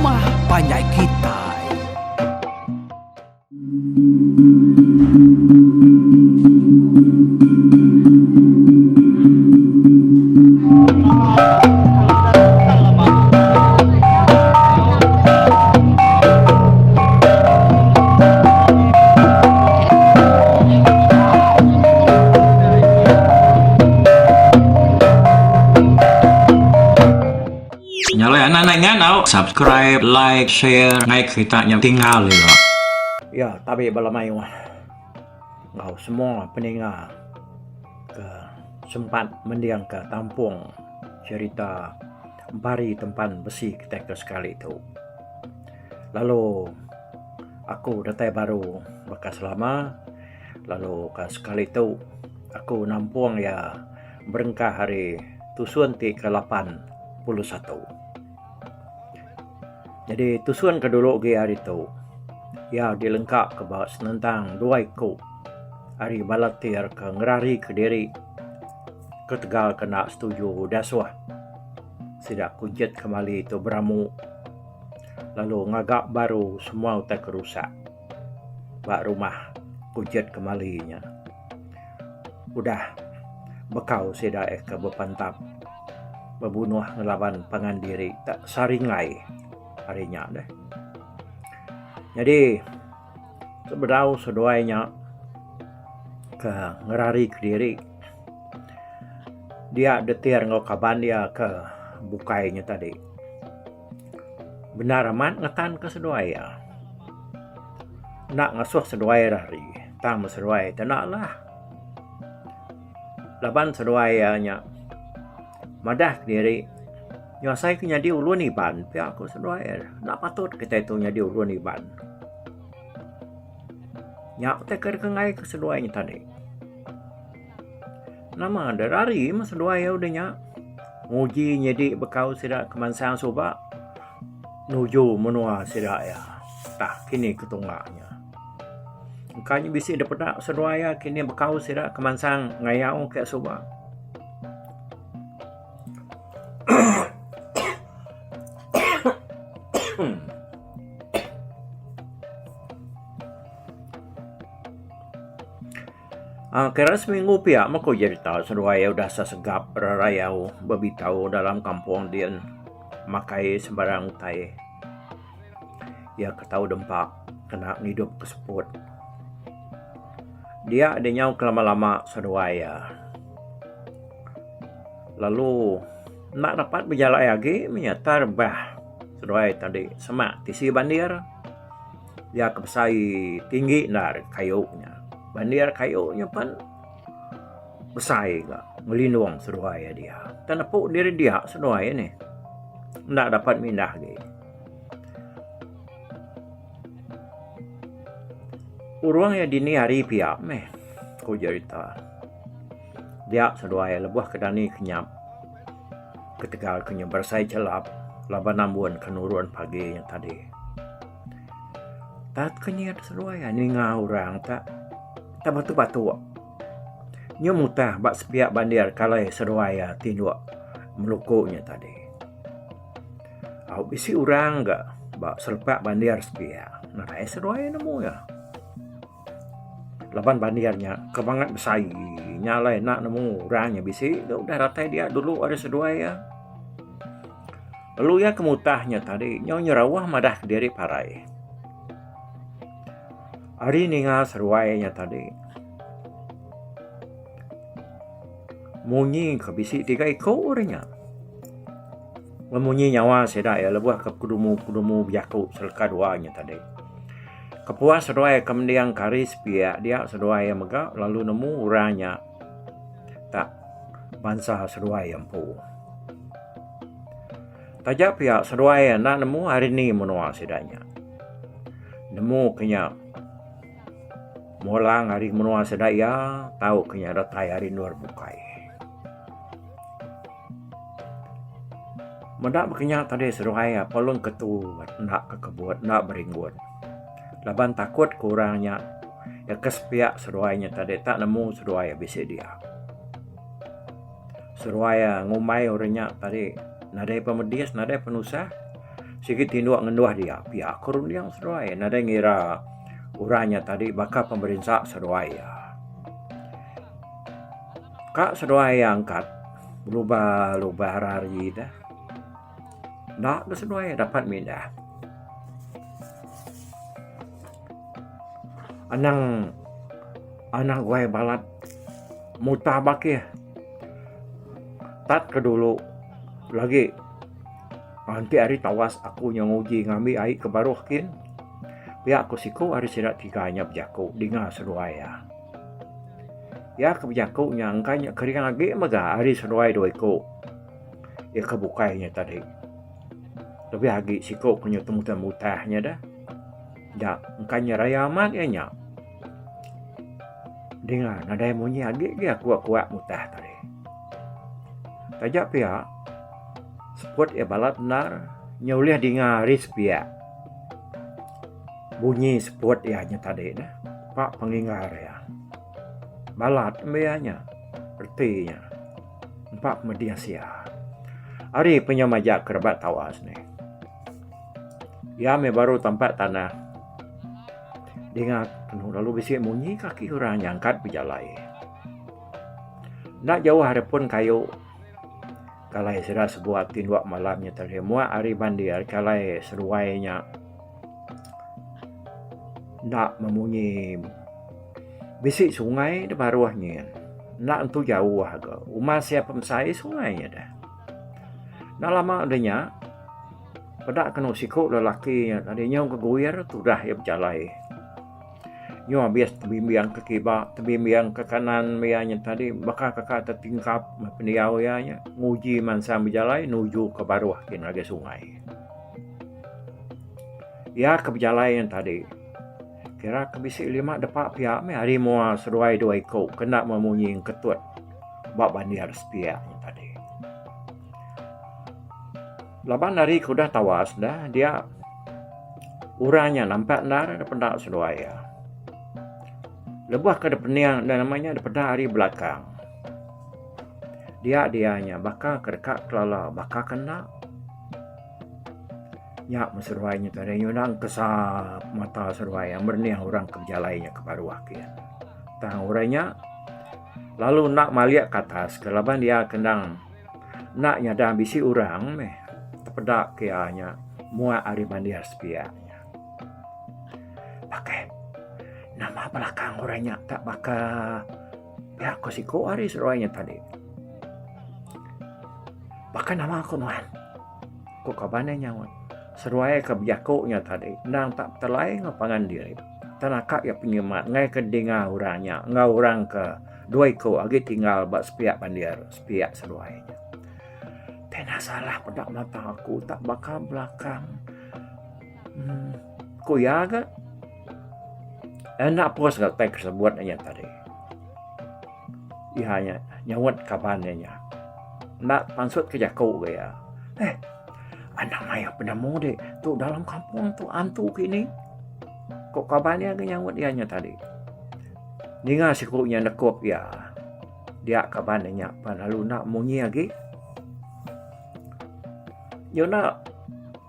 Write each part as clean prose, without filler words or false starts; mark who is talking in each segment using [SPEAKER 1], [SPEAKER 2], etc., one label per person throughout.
[SPEAKER 1] rumah panjai kitai.
[SPEAKER 2] Nya alai anak anak ingat tau subscribe, like, share ngai kerita nya tinggal ila.
[SPEAKER 3] Ya tabi bala mayuh enggau semua peninga ke sempat mendingka tampung cherita Empari Tempan Besi kitai ke sekali tu. Lalu aku datai baru baka selama lalu ka sekali tu aku nampung iya berengkah ari tusun ti ke 81. Nyadi tusun ke dulu agi ari tu iya dilengka ke ba senentang dua iku ari bala tir ke ngerari kediri ketegal ke enda setuju dasuh sida Kunchit Kemali tu beramu lalu ngaga baru semua utai ke rusak ba rumah Kunchit Kemali nya. Udah bekau sida iya ke bepantap bebunuh ngelaban pangan diri te saringai ari nya deh. Nyadi sebedau seduai nya ke ngerari kediri dia detir enggau kaban iya ke bukai nya tadi. Bendar amat ngetan ke seduai iya. Enda ngasuh seduai rari tang meh seduai te enda lah. Laban seduai iya nya madah kediri nyuasai ke nyadi ulun Iban pia ku seduai iya. Enda patut kitai tu nyadi ulun Iban. Nya utai ke dikenggai ke seduai nya tadi. Nama deh rari meh seduai iya udah nya nguji nyidi bekau sida ke mansang suba nuju menua sida iya tah kini ke tunga nya. Engka nya bisi dep peda seduai iya kini bekau sida ke mansang ngayau ke suba. Aaa kira seminggu pia meh ku jerita seduai iya udah sesegap rerayau bebitau dalam kampung din makai sebarang utai iya ke tau dempa kena ngidup ke seput. Dia deh nyau ke lama lama seduai iya lalu enda dapat bejalai agi meh iya terebah seduai tadi semak tisi bandir. Iya ke besai tinggi endar kayu nya. Bandir kayu nya pen besai ga ngelindung seduai iya dia. Tang nepu diri dia seduai iya nih. Enda dapat mindah agi. Urung iya dini hari pia meh ku jerita. Dia seduai lebuh ke dani kenyap ketegal ke nya beresai chelap laban ambun ke nurun pagi nya tadi. Tat ke nyet seduai ninga orang tak tak batuk-batuk. Nyu mutah ba sepiak bandir kalai seduai iya tinduk meluku nya tadi. Au bisi orang ga ba selepak bandir sepiak nadai seduai nemu iya. Laban bandir nya ke bangat besai nya alai enda nemu orang nya bisi ga udah datai dia dulu ari seduai iya. Lalu iya ke mutah nya tadi nyau nyerauh madah kediri parai. Ari ninga seruai nya tadi munyi ke bisi tiga iku ari nya. Memunyi nyawa sida iya lebuh ke kedumu-kedumu bejaku seleka dua nya tadi. Kepuas seduai ke mending ke ari sepiak dia seduai iya mega lalu nemu orang nya tak bansa seduai iya empu. Taja pia seduai enda nemu hari ni menua sida nya. Nemu ke nya mulang ari menua sida iya tau ke nya datai ari endur bukai. Meda baka nya tadi seduai perlu ketu enda kekebut enda beringgut laban takut ke orang nya ke sepiak seduai nya tadi tak nemu seduai bisi dia. Seruai iya ngumbai orang nya tadi nadai pemedis nadai penusah. Sigi tinduk ngenduh dia pia ku runding seduai nadai ngira orang nya tadi baka pemerinsa seduai iya. Ka seduai iya angkat belubah lubah rari deh. Enda ga seduai iya dapat mindah. Anang anang guai balat mutah bakih tat ke dulu lagi enti hari tawas aku nyau nguji ngambi ai ke baruh kin pia ku siku ari sida tiga nya bejaku dinga seduai iya. Iya ke bejaku nya engka nya kering agi mega ari seduai dua iku iya ke bukai nya tadi. Lebih agi siku ke nyau temutah mutah nya deh. Nya engka nya raya amat iya nya. Dinga nadai munyi agi gi aku kuak mutah tadi. Taja pia seput iya balat endar nya ulih dinga ari sepiak. Bunyi seput iya nya tadi neh pak penginggar iya. Balat meh iya nya reti nya empa pemedis iya. Ari pe nyau majak ke rebak tawas nih. Iya meh baru tampak tanah dinga kenu lalu bisi munyi kaki orang nyangkat bejalai. Enda jauh ari pun kayu kalai sida sebuat tinduk malam nya tadi muak ari bandir kalai seduai nya enda memunyi bisi sungai da baruh nyin enda entu jauh ga uma sia pemesai sungai nya deh. Enda lama udah nya. Peda kenu siku lelaki nya tadi nyau geguir tudah iya bejalai. Nyau abis tebimbing ke kiba tebimbing ke kanan iya nya tadi baka keka tetingkap meh pendiau iya nya nguji mansang bejalai nuju ke baruh kin ngagai sungai. Iya ke bejalai nya tadi kira ke bisi lima depa pia meh ari mua seduai dua iku kena memunyi ketut ba bandir sepiak nya tadi. Laban hari ke udah tawas dah dia orang nya nampak endar da peda seduai iya. Lebuh ke dipening da nama nya dipeda ari belakang. Dia dia nya baka ke deka kelala baka ke enda. Nya meh seduai nya tadi nyundang kesap mata seduai iya merening orang ke bejalai nya ke baruh agi. Tang orang nya lalu enda malik ke atas ke laban dia ke endang. Enda nyadang bisi orang meh tepeda ke iya nya muak ari bandir sepiak nya. Pakai nama belakang orang nya tak baka pia ko siku ari seduai nya tadi. Baka nama ko nuan? Ku kaban iya nyaut. Seduai ke bejaku nya tadi endang tak betelai enggau pangan diri. Tang naka iya penyemat enggai ke dinga orang nya enggau orang ke dua iku agi tinggal ba sepiak bandir. Sepiak seduai nya. Pina salah peda mata aku tak baka belakang. Hmm, ku iya ga. Enda pus ga tai kesebut nya tadi. Iya nya nyaut kaban iya nya. Enda pansut ke jaku ga iya. Eh, anang mayuh penemu dik tu dalam kampung tu antu kini. Ku kaban iya ga nyaut iya nya tadi. Ninga siku nya nekup iya. Dia kaban ne nya pan lalu enda munyi agi. Nyau enda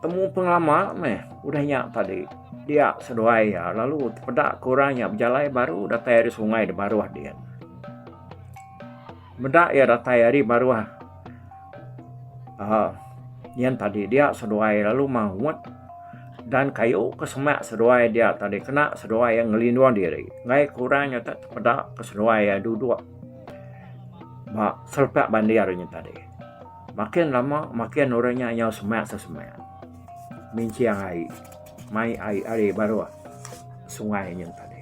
[SPEAKER 3] temu pengelama meh udah nya tadi dia seduai iya lalu tepeda ke orang nya bejalai baru datai ari sungai da baruh din. Meda iya datai ari baruh uhh nyin tadi dia seduai lalu maut. Dan kayu ke semak seduai dia tadi kena seduai iya ngelindung diri. Enggai ke orang nya te tepeda ke seduai iya duduk ba selepak bandir nya tadi. Makin lama makin orang nya nyau semak sesemak minching ai mai ai ari baruh sungai nya tadi.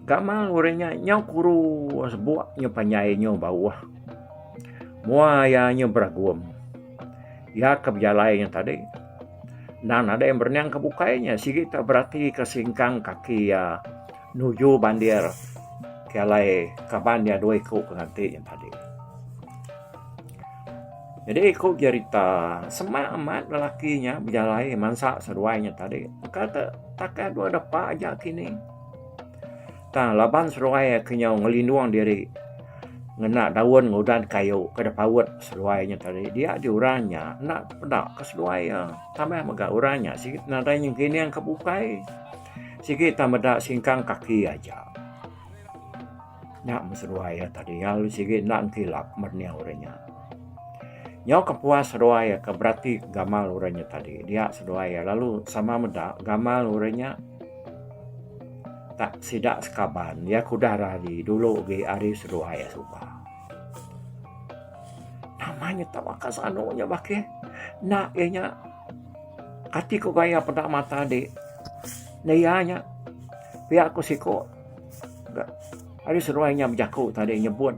[SPEAKER 3] Gamal orang nya nyau kurus buk nyau panjai nyau bauh. Mua iya nyau beragum. Iya ke bejalai nya tadi endang nadai merening ke bukai nya sigi tak berati ke singkang kaki iya nuju bandir ke alai kaban iya dua iku ke nganti nya tadi. Nyadi iku jerita semak amat lelaki nya bejalai mansa seduai nya tadi ka te takah dua depa aja kini. Tang laban seduai ke nyau ngelindung diri. Ngena daun ngudan kayu ke dipaut seduai nya tadi dia di orang nya enda tepeda ke seduai iya. Tambah mega orang nya sigi nadai nyegining ke bukai. Sigi tang meda singkang kaki aja. Nya meh seduai iya tadi lalu sigi enda engkilap merening orang nya. Nyau kepuas seduai iya ke berati gamal orang nya tadi dia seduai iya lalu sama meda gamal orang nya. Tak sida sekaban iya ke udah rari dulu agi ari seduai iya suba. Nama nya tak baka sanu nya bakih. Enda iya nya kati ku gaya peda mata dik. Enda iya nya pia ku siko ga ari seduai nya bejaku tadi nyebut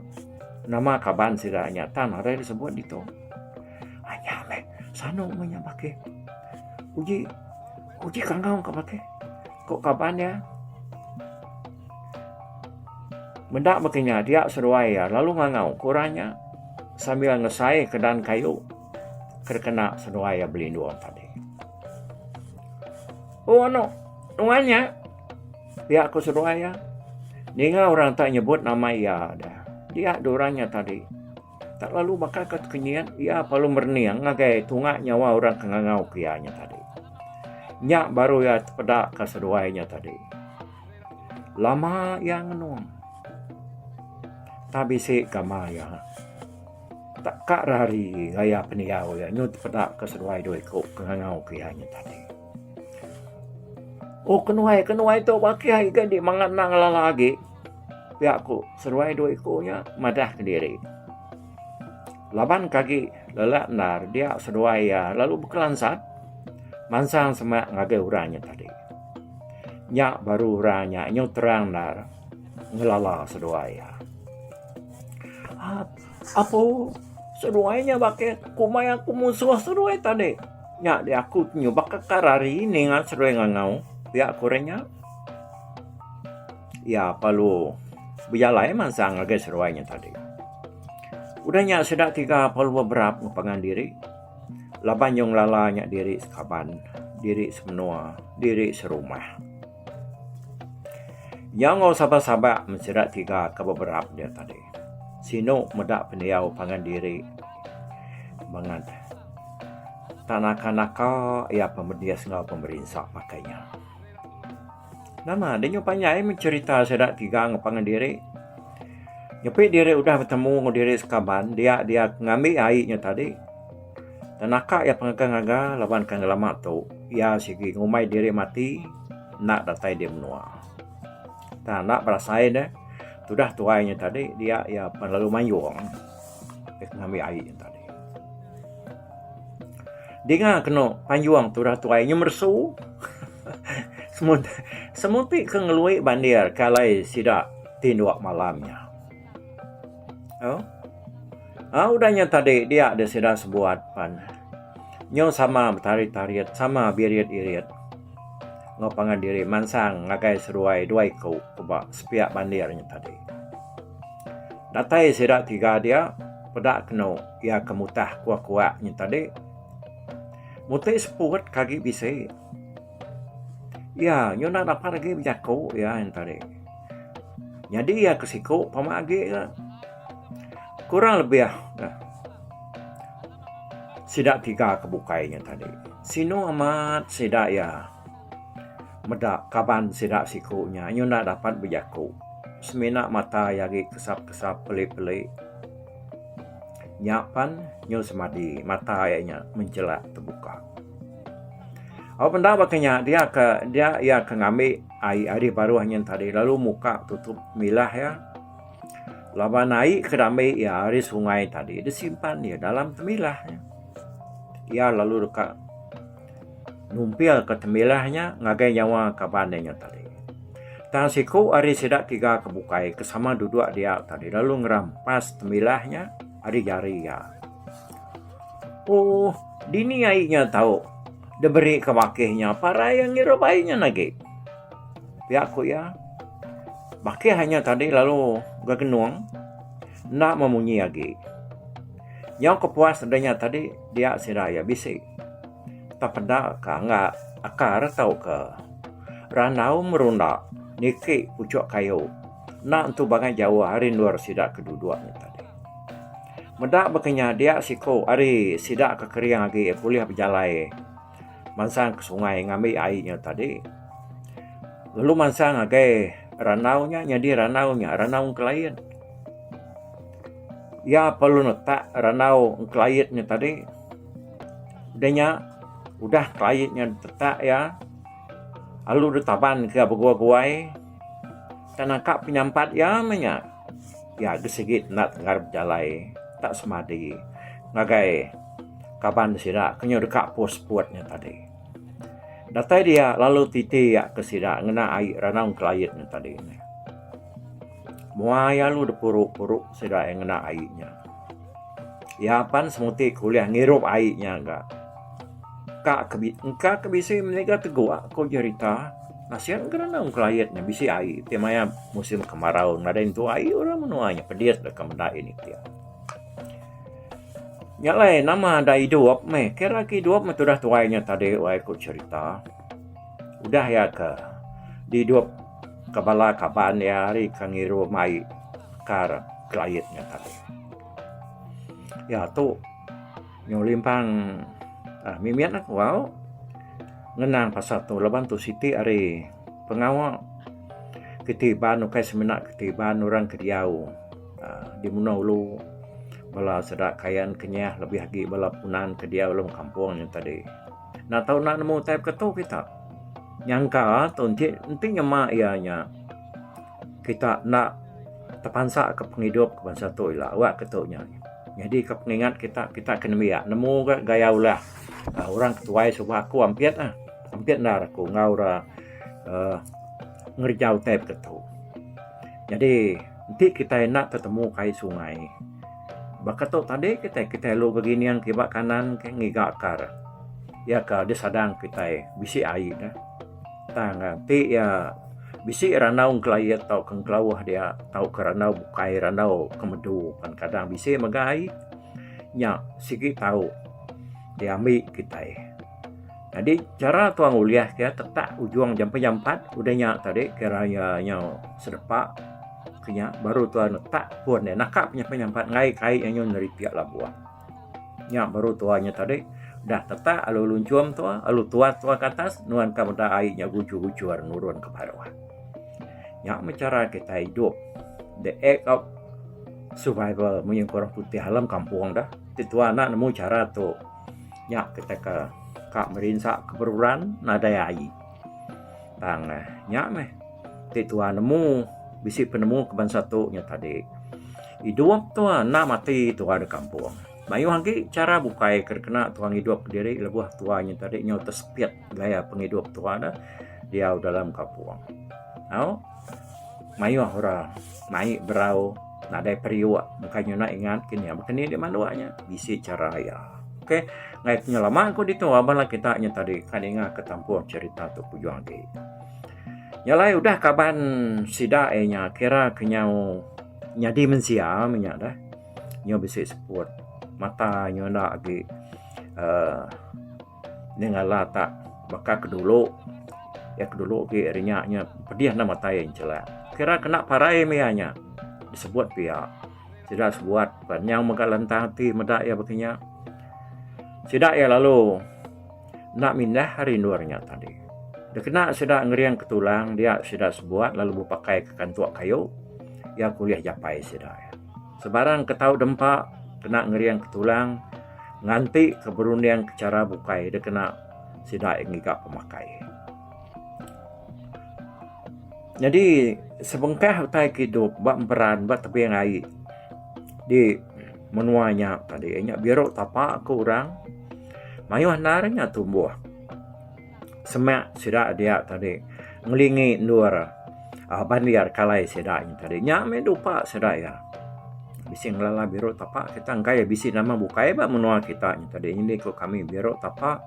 [SPEAKER 3] nama kaban sida nya tang nadai disebut ditu. Anya meh sanu meh nya bakih. Uji uji kangau ka bakih. Ku kaban iya. Meda baka nya dia seduai iya lalu ngangau ke orang nya sambil ngesai ke dan kayu ke dikena seduai iya belindung tadi. Oh anu nuan nya pia ku seduai iya. Ninga orang tak nyebut nama iya da dia da orang nya tadi. Tak lalu baka ke tekenyit iya perlu merening ngagai tunga nyawa orang ke ngangau ke iya nya tadi. Nya baru iya tepeda ka seduai nya tadi. Lama iya ngenung. Tak bisi gamal iya. Tak ka rari gaya pendiau iya nyu tepeda ka seduai dua iku ke ngangau ke iya nya tadi. Oh kenuai kenuai tu bakih agi ga di mangat enda ngelala agi. Pia ku seduai dua iku nya madah kediri. Laban ke agi lelak endar dia seduai iya lalu bekelansat mansang semak ngagai orang nya tadi. Nya baru orang nya nyau terang endar ngelala seduai iya. Apo seduai nya bakih kumbai aku musuh seduai tadi. Nya diaku nyubak ka rari ninga seduai ngangau pia ku orang nya. Iya perlu bejalai mansang ngagai seruai nya tadi. Udah nya sida tiga perlu beberap enggau pangan diri laban nyau ngelala nya diri sekaban, diri semenua, diri serumah. Nyau enggau sabak-sabak men sida tiga ke beberap dia tadi. Sinu meda pendiau pangan diri bangat tak naka-naka iya pemedis enggau pemerinsa pakai nya. Nama deh nyu panjai meh cherita sida tiga enggau pangan diri. Nyepi diri udah betemu enggau diri sekaban dia dia ngambi ai nya tadi. Dan naka iya pengaga ngaga laban ke ngelama tu iya sigi ngumbai diri mati enda datai di menua. Tang enda berasai deh tudah tuai nya tadi dia iya pan lalu mayung ngambi ai nya tadi. Dinga kenu panjung tudah tuai nyu meresu. Semuti ke ngelui bandir ke alai sida tinduk malam nya. Au. Au udah nya tadi dia deh sida sebuat pan nyu sama betarit-tarit sama birit-irit enggau pangan diri mansang ngagai seduai dua iku ke ba sepiak bandir nya tadi. Datai sida tiga dia peda kenu iya ke mutah kuak-kuak nya tadi. Muti seput ke agi bisi. Iya nyau enda dapat agi bejaku iya nya tadi. Nyadi iya ke siku pama agi ga. Kurang lebih ga sida tiga ke bukai nya tadi. Sinu amat sida iya. Meda kaban sida siku nya nyau enda dapat bejaku. Semina mata iya agi kesap-kesap peli-peli. Nya pan nyau semadi mata iya nya menjelak tebuka. Au benda baka nya dia ke dia iya ke ngambi ai ari baruh nyin tadi lalu muka tutup milah iya. Laban ai ke diambi iya ari sungai tadi disimpan iya dalam temilah iya. Iya lalu deka Numpil ke temilah nya ngagai nyawa kaban iya nya tadi. Tang siku ari sida tiga ke bukai ke sama duduk dia tadi lalu ngerampas temilah nya ari jari iya. Ooh dini ai nya tau diberi ke bakih nya parai iya ngirup ai nya agi. Pia ku iya. Bakih nya tadi lalu gegenung enda memunyi agi. Nyau kepuas deh nya tadi dia sida iya bisi. Tepeda ka anga akar tauka randau merunda niki puchok kayu enda entu bangai jauh ari endur sida ke duduk nya tadi. Meda baka nya dia siku ari sida ke kering agi bulih bejalai mansang ke sungai ngambi ai nya tadi. Lalu mansang ngagai randau nya nyadi randau nya randau engkelait. Iya perlu netak randau engkelait nya tadi. Udah nya udah engkelait nya ditetak iya lalu ditaban ke beguai-guai tang nangka penyampat iya meh nya. Iya agi sigi enda tengah bejalai tak semadi ngagai kaban sida ke nyau deka pus put nya tadi. Datai dia lalu titi iya ke sida ngena ai randau kelait nya tadi. Mua iya lalu dipuru-puru sida iya ngena ai nya. Iya pan semuti ke ulih ngirup ai nya ga. Ka ke engka ke bisi meniga teguk ku jerita asin ke randau kelait nya bisi ai ti maya musim kemarau nadai nentu ai orang menua nya pedis deka meda iya nitih. Nya alai nama da idup meh kira ke idup meh tudah tuai nya tadi wai ku cherita udah iya ke didup ke bala kaban iya ari ke ngirup ai kar kelait nya tadi. Iya tu nyau limpang uhh mimit aku au ngenang pasal tu laban tu siti ari pengawa kiti iban ukai semina kiti iban orang ke diau uhh di menua ulu bala sida kayan kenyah lebih agi bala punan ke diau dalam kampung nya tadi. Enda tau enda nemu utai beketu kita. Nyangka tu enti enti nyema iya nya kita enda tepansa ke pengidup ke bansa tu ila wak ke tu nya. Nyadi ke pengingat kita, kita ke nembiak nemu ga gaya ulah uhh orang ke tuai suba aku ampit ah. Ampit endar aku enggau ira uhh ngereja utai beketu. Nyadi enti kitai enda tetemu ke ai sungai baka tu tadi kitai, kitai lalu begining kiba kanan ke ngiga kar iya ka disadang kitai bisi ai ne. Tang enti iya bisi randau engkelait tauka engkelauh dia tauka randau bukai randau kemedu pan kadang bisi mega ai nya sigi tau diambi kitai. Nyadi chara tuan ulih ke tetak ujung jampat-jampat udah nya tadi kira iya nyau sedepa ke nya baru tuan netak pun iya naka penyampat-nyampat enggai ke ai iya nyau neripik labuh. Nya baru tua nya tadi udah tetak lalu lunchum tua lalu tuat tua ke atas nuan ka meda ai nya guchur-guchur nurun ke baruh. Nya meh chara kitai idup the act of survival munyi ku orang putih alam kampung dah ti tua enda nemu chara tu. Nya kitai ke ka merinsa ke beruran nadai ai. Tang nya meh ti tua nemu bisi penemu ke bansa tu nya tadi. Idup tua enda mati tua da kampung. Mayuh agi chara bukai ke dikena tua ngidup kediri lebuh tua nya tadi nyau tesepit gaya pengidup tua ne diau dalam kampung. Au mayuh orang mai berau nadai periuk bukai nyuna ingat kinih baka ni manduk nya bisi chara iya. Okey ngagai penyelama ku ditu bala kita nya tadi ka ninga ke tampung cherita tu pujung agi. Nya alai udah kaban sida iya nya kira ke nyau nyadi mensia meh nya deh nyau bisi seput mata nyau enda agi uhh Nyengala tak baka ke dulu. Iya ke dulu agi ari nya nya pedih enda matai enchelak. Kira kena parai meh iya nya disebut pia. Sida sebuat ba nyau mega lantang ati meda iya baka nya. Sida iya lalu enda mindah ari endur nya tadi. Dikena sida ngering ke tulang dia sida sebuat lalu bepakai ke kantuk kayu iya ke ulih japai sida. Sebarang ke tau dempa kena ngering ke tulang. Nganti ke berunding ke chara bukai dikena sida ngiga pemakai. Nyadi sebengkah utai ke idup ba emperan ba tebing ai di menua nya tadi nya biru tapa ku orang mayuh endar nya tumbuh semak sida dia tadi ngelingi endur uhh bandir kalai sida nya tadi. Nya meh dupa sida iya. Bisi ngelala biru tapa kita engkai bisi nama bukai ba menua kita nya tadi. Nyadi ku kami biru tapa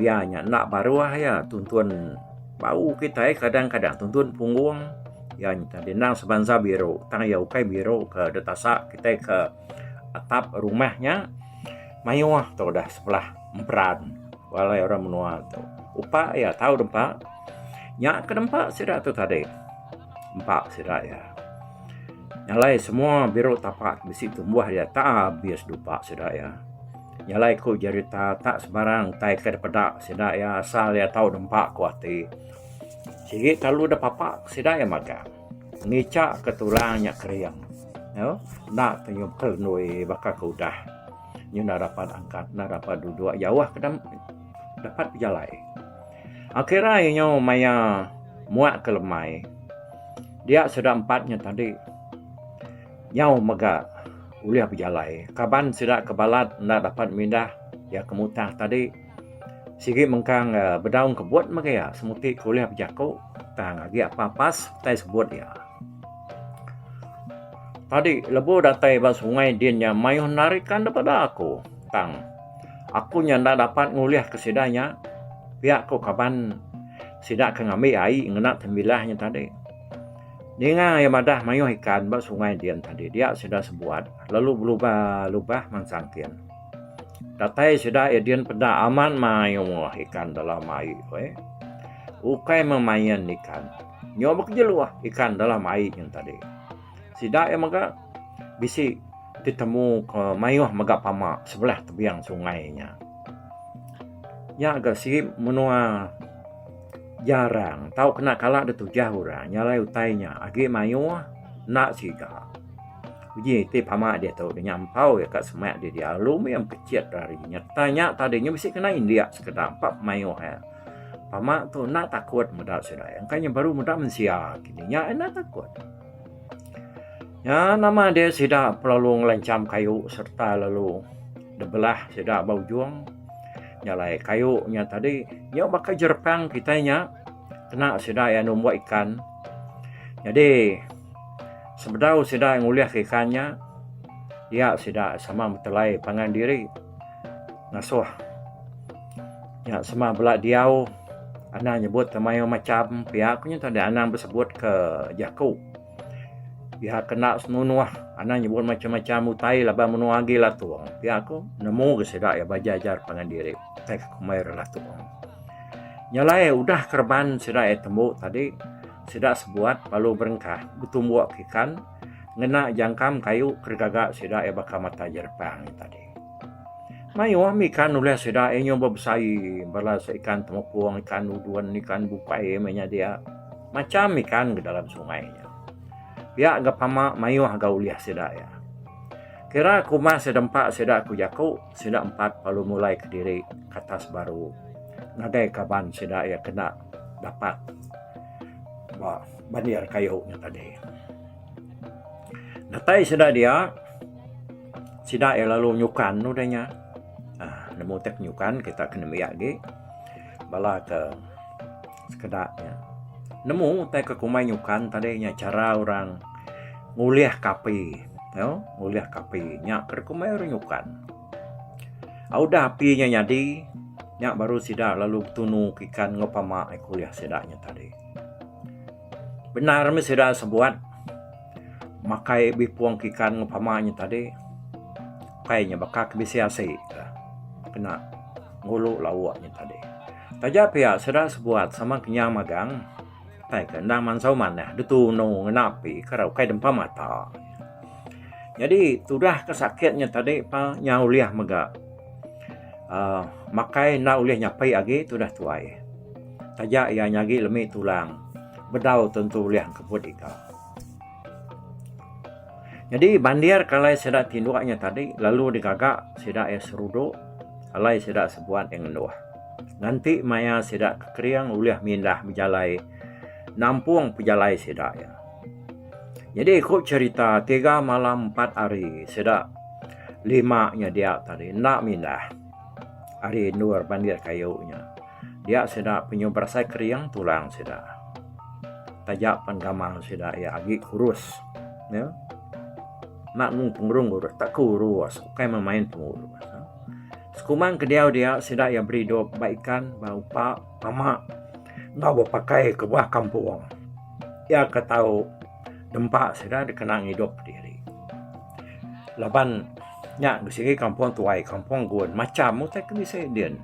[SPEAKER 3] iya nya enda baruh iya tuntun bau kitai kadang-kadang tuntun punggung iya nya tadi endang sebansa biru tang iya ukai biru ke deh tasak kitai ke atap rumah nya mayuh tu dah sebelah emperan. Walai orang menua tu. Upa iya tau dempa. Nya ke dempa sida tu tadi. Empa sida iya. Nya alai semua biru tapa ke bisi tumbuh dia tak abis dupa sida iya. Nya alai ku jerita tak sebarang utai ke dipeda sida iya asal iya tau nempa ku ati. Sigi kelalu da papa sida iya magang. Ngicha ke tulang nya kering. Enda tenyum kelenui baka ke udah. Nyu enda dapat angkat enda dapat duduk jauh ke dapat bejalai. Kira inyu maya muak ke lemai dia sida empat nya tadi nyau mega ulih bejalai. Kaban sida ke balat enda dapat mindah iya ke mutah tadi sigi mengkang bedaung kebut mega iya semuti ke ulih bejaku tang agi apas-apas utai sebut iya. Tadi lebuh datai ba sungai din nya mayuh narikan daripada aku tang aku nya enda dapat ngulihka sida nya. Pia ku kaban sida ke ngambi ai ngena tembilah nya tadi. Ninga iya madah mayuh ikan ba sungai din tadi dia sida sebuat lalu belubah lubah mansang kin. Datai sida iya din peda amat mayuh ikan dalam ai weh. Ukai memain ikan. Nyau bekejeluh ikan dalam ai nya tadi. Sida iya mega bisi ditemu ke mayuh mega pama sebelah tebing sungai nya. Nya ga sigi menua jarang tau kena kala da tujah orang nyalai utai nya agi mayuh enda siga. Uji ti pama diatu da nyampau iya ka semak di dia lalu mih pechit ari nyereta nya tadi nya bisi kena indik sekeda empa mayuh iya. Pama tu enda takut meda sida iya engka nya baru meda mensia kini nya enda takut. Nya nama deh sida pelalu ngelancham kayu sereta lalu dibelah sida ba ujung jalai kayu nya tadi nyau baka jerepang kitai nya kena sida iya numbuk ikan. Nyadi sebedau sida ngulih ka ikan nya dia sida sama betelai pangan diri ngasuh nya sama bela diau anang nyebut mayuh macham pia ku nya tadi anang besebut ke jaku. Pia kena senunuh anang nyebut macam-macam utai laban menua agi latung. Pia ku nemu ga sida iya baja ajar pangan diri utai ke kumbai ira latung. Nya alai udah kereban sida iya tembu tadi sida sebuat lalu berengkah betumbuk ke ikan ngena jangkam kayu ke digaga sida iya baka mata jerepang nya tadi. Mayuh mih ikan ulih sida iya nyau bebesai bala ikan temepung, ikan udun, ikan bukai meh nya dia. Macham ikan ga dalam sungai nya. Pia ga pama mayuh ga ulih sida iya. Kira ke rumah sida empa sida ku jaku, sida empat lalu mulai kediri ke atas baru ngagai kaban sida iya kena dapat ba bandir kayu nya tadi. Datai sida dia, sida iya lalu nyukan udah nya. uhh Nemu tek nyukan kita ke nembiak agi bala ke sekeda nya. Nemu utai ke kumbai nyukan tadi nya chara orang ngulih ke api tau ngulih ke api nya ke kumbai orang nyukan. Udah api nya nyadi nya baru sida lalu betunu ke ikan enggau pama ke ulih sida nya tadi. Bendar meh sida sebuat makai bipung ke ikan enggau pama nya tadi ukai nya baka ke bisi asi ka kena ngulu lauk nya tadi. Taja pia sida sebuat sama kenyang magang tai ke endang mansau manah ditunu ngena api kara ukai dempa mata. Nyadi tudah ke sakit nya tadi pa nya ulih mega uhh makai enda ulih nyapi agi tudah tuai. Taja iya nyagi lemi tulang bedau tentu ulih engkebut ika. Nyadi bandir ke alai sida tinduk nya tadi lalu digaga sida iya seruduk alai sida sebuat iya ngenduh. Nganti maya sida ke kering ulih mindah bejalai nampung pejalai sida iya. Nyadi ku cherita tiga malam empat hari sida lima nya dia tadi enda mindah ari endur bandir kayu nya. Dia sida penyu berasai kering tulang sida. Taja pan gamal sida iya agi kurus. Ne. Enda mung pengurung kurus, tak kurus ukai memain pengurus. Sekumbang ke diau dia sida iya beridup ba ikan, ba upa, pama enggau bepakai ke buah kampung. Iya ke tau nempa sida dikena ngidup diri. Laban nya sigi kampung tuai, kampung gun macham utai ke bisi din.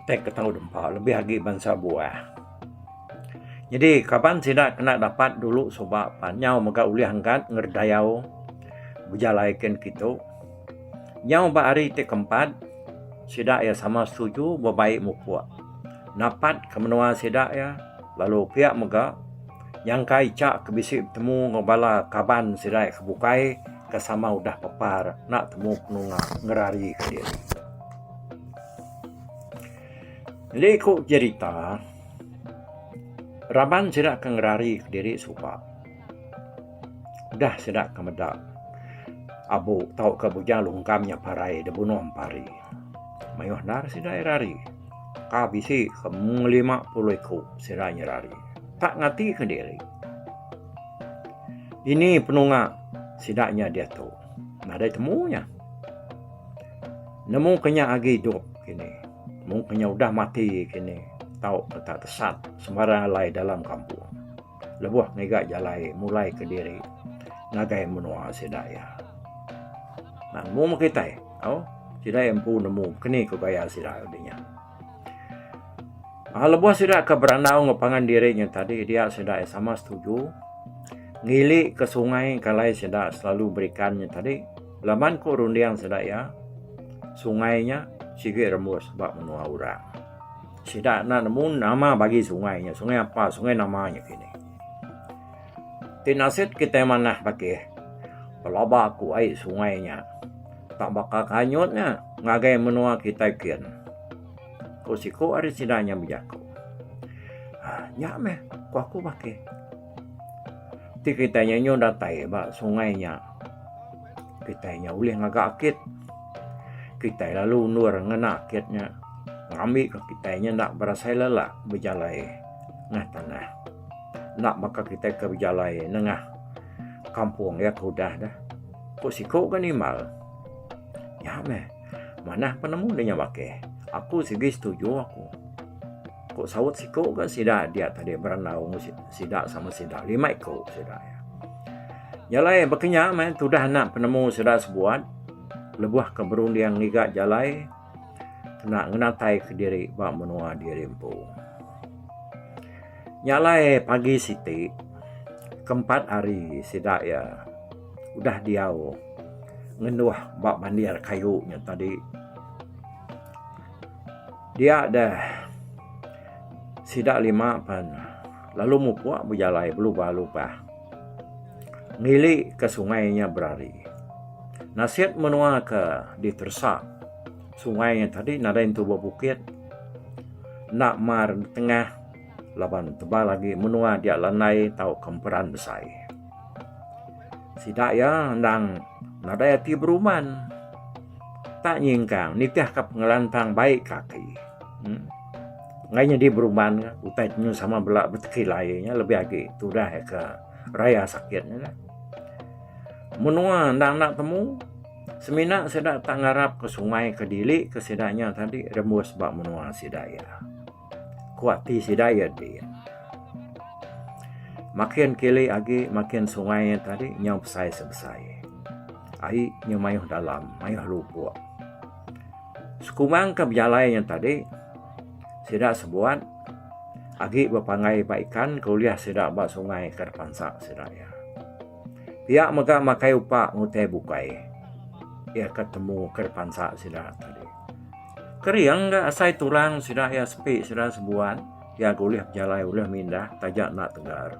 [SPEAKER 3] Utai ke tau dempa lebih agi bansa buah. Nyadi kaban sida kena dapat dulu suba pan nyau mega ulih angkat ngeredayau bejalai kin kitu. Nyau ba hari ti keempat sida iya sama setuju bebai mupuk napat ke menua sida iya lalu pia mega nyangka icha ke bisi betemu enggau bala kaban sida ke bukai ke sama udah pepar enda temu penunga ngerari kediri. Nyadi ku jerita. Raban sida ke ngerari kediri suba udah sida ke meda abu tauka bujang lungkam nya parai dibunuh empari. Mayuh endar sida ira ari ka bisi ke 50 iku sida nyerari tak ngati kediri. Dini penunga sida nya diatu nadai temu nya. Nemu ke nya agi idup kini. Mung ke nya udah mati kini tau ke tak tesat sembarang alai dalam kampung. Lebuh ngiga jalai mulai kediri ngagai menua sida iya. Nah nemu meh kitai au sida iya empu nemu keni ku gaya sida udah nya. Aaa lebuh sida ke berandau enggau pangan diri nya tadi dia sida iya sama setuju ngili ke sungai ke alai sida selalu berikan nya tadi. Laban ku runding sida iya, sungai nya sigi rembus ba menua orang. Sida enda nemu nama bagi sungai nya, sungai apa, sungai nama nya kini. Ti nasit kitai manah bakih, pelaba ku ai sungai nya tak baka kanyut nya ngagai menua kitai kin. Ku siku ari sida nya bejaku. Aaa nya meh ku aku bakih. Ti kitai nya nyau datai ba sungai nya kitai nya ulih ngaga akit. Kitai lalu endur ngena akit nya ngambi ka kitai nya enda berasai lelak bejalai nengah tanah. Enda baka kitai ke bejalai nengah kampung iya ke udah deh. Ku siku ga nimbal. Nya meh manah penemu ne nya bakih. Aku sigi setuju aku. Ku saut siku ga sida dia tadi berandau enggau sida sama sida lima iku sida iya. Nya alai baka nya meh tudah anak penemu sida sebuat lebuh ke berunding ngiga jalai kena ngenatai kediri ba menua diri empu. Nya alai pagi siti keempat hari sida iya udah diau ngenduh ba bandir kayu nya tadi. Dia deh sida lima pan lalu mupuk bejalai belubah-lubah ngili ke sungai nya berari. Nasit menua ke diteresa sungai nya tadi nadai entu bebukit enda mar tengah laban tebal agi menua dia landai tauka emperan besai. Sida iya endang nadai ati beruman. Tak nyingkang nitihka pengelantang baik kaki. Uhh enggai nyadi beruman ka utai ti nyau sama bela betekilai nya lebih agi tudah ke raya sakit nya lah. Menua endang enda temu semina sida tak ngarap ke sungai ke dili ke sida nya tadi rembus ba menua sida iya. Ku ati sida iya din. Makin kili agi makin sungai iya tadi nyau besai sebesai. Ai nyau mayuh dalam mayuh lubok. Sekumbang ke bejalai nya tadi sida sebuat agi bepanggai ba ikan ke ulih sida ba sungai ke pansa sida iya. Pia mega makai upa ngutai bukai iya ke temu ke pansa sida tadi. Kering ga asai tulang sida iya sepi sida sebuat iya ga ulih bejalai ulih mindah taja enda tegar.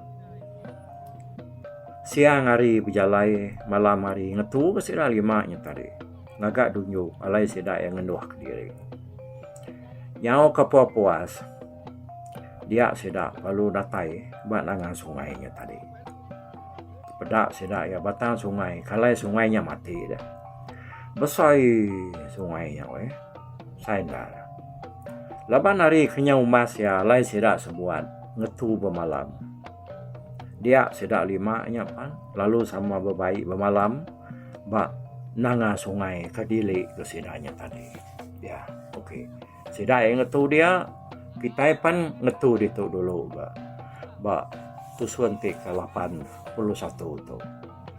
[SPEAKER 3] Siang hari bejalai malam hari ngetu ga sida lima nya tadi ngaga dunju alai sida iya ngenduh kediri. Nyau ke puas-puas dia sida lalu datai ba nanga sungai nya tadi. Peda sida iya batang sungai kalai sungai nya mati deh. Besai sungai nya weh. Besai endar. Laban hari ke nyau umbas iya alai sida sebuat ngetu bemalam. Dia sida lima nya pan lalu sama bebai bemalam ba nanga sungai ke dili ke sida nya tadi. Ya okey. Sida iya ngetu dia kitai pan ngetu ditu dulu ga ba tusun ti ke 81 tu.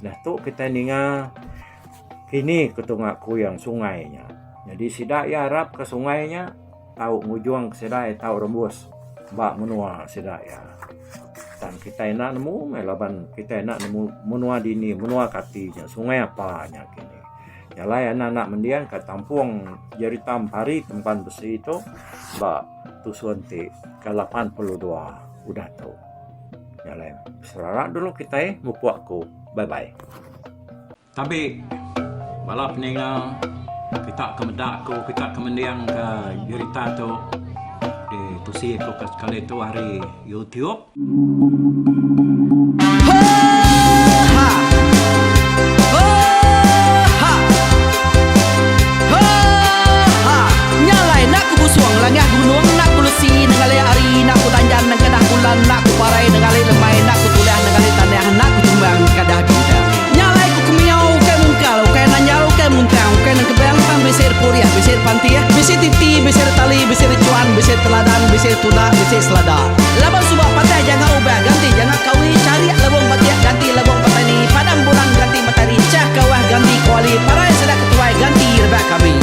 [SPEAKER 3] Dah tu kitai ninga kini ke tunga kuyang sungai nya. Nyadi sida iya arap ke sungai nya tau ngujung ke sida iya tau rembus ba menua sida iya. Tang kitai enda nemu meh laban kitai enda nemu menua dini menua kati nya sungai apa nya kini. Nya alai anak anak mending ka tampung jerita empari tempan besi tu ba tusun ti ke 82 udah tu. Nya alai beserara dulu kitai mupuk aku. Bye bye.
[SPEAKER 2] Tabi bala peninga kita ke meda aku kita ke mending ka jerita tu ditusi aku ke sekali tu ari YouTube.
[SPEAKER 1] Bisi pantih, bisi titi, bisi tali, bisi rechuan, bisi teladan, bisi tunda, bisi selada. Laban suba patah janga ubah ganti janga kawi charik lebong batik ganti lebong petani padam bulan ganti matari chah kawah ganti kuali parai sida ketuai ganti rebak kami.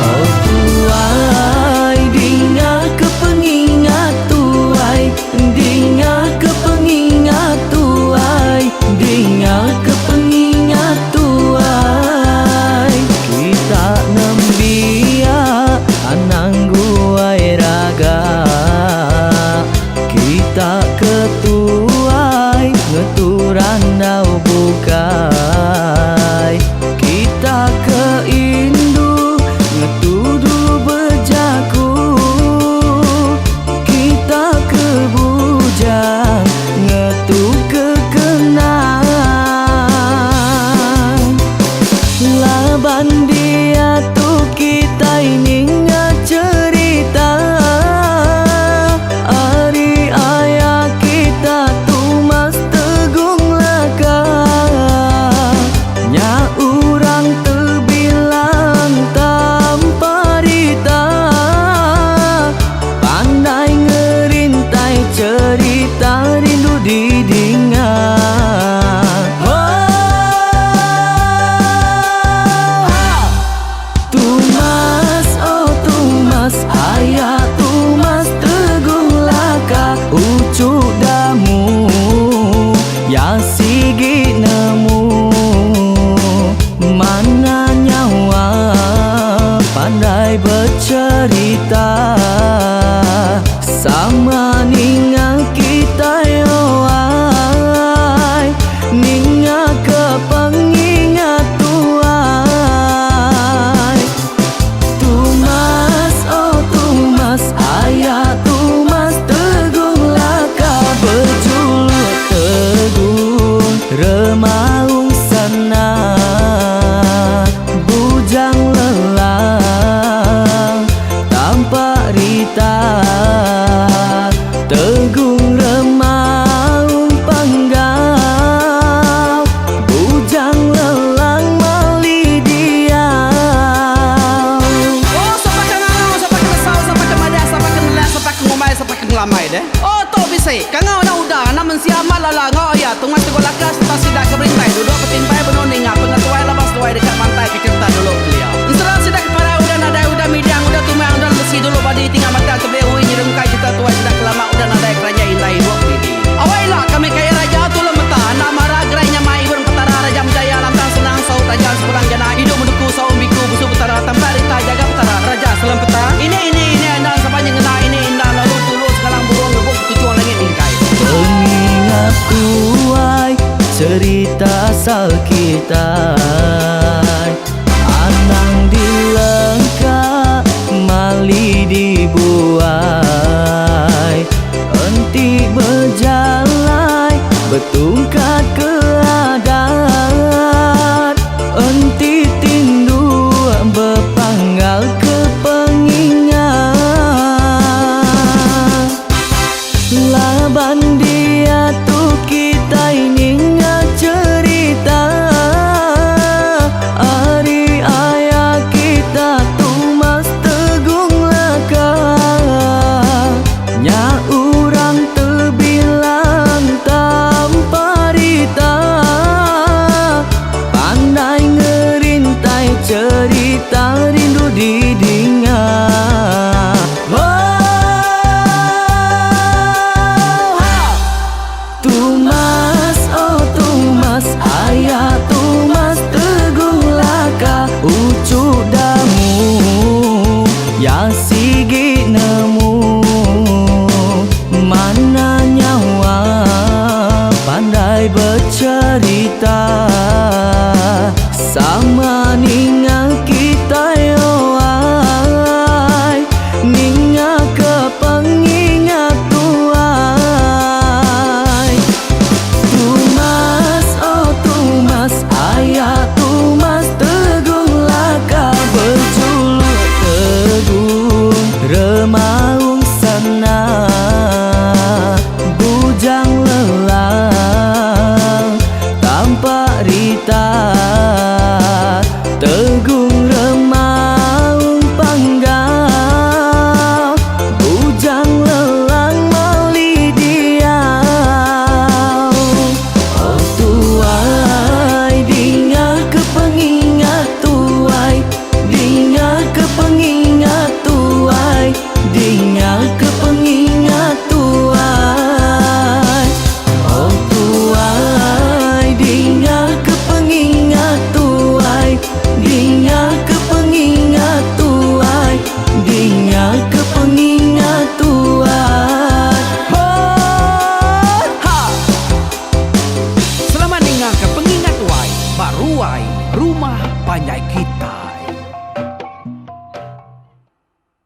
[SPEAKER 4] Oh tuai dinga ke pengingat tuai dinga ke pengingat tuai dinga ke pengingat tuai kita nembiak anang guai raga kita ke tuai ngetu randau bukai kita ke indu ngetu dulu bejaku kita ke bujang ngetu ke kenang laban diatu kitai ninga cherita ari aya kita Tumas Tegung Laka nya urang tebilang tanpa rita pandai ngerintai cherita rindu didinga. Tumas oh Tumas aya Tumas Tegung Laka uchu damu ya sigi nemu mana nyawa pandai becerita sama ninga kitai oai ninga ke pengingat tuai Tumas oh Tumas aya Tumas Tegung Laka bejuluk Tegung Remaung Sana Bujang Lelang Tampak Rita Tegung Remaung Panggau Bujang Lelang Mali Diau.
[SPEAKER 1] Oh sapa ke ngangau sapa ke nesau sapa ke madah sapa ke nelak sapa ke ngumbai sapa ke ngelamai deh. Oh tu bisi kangau anak uda anak mensia amat lala.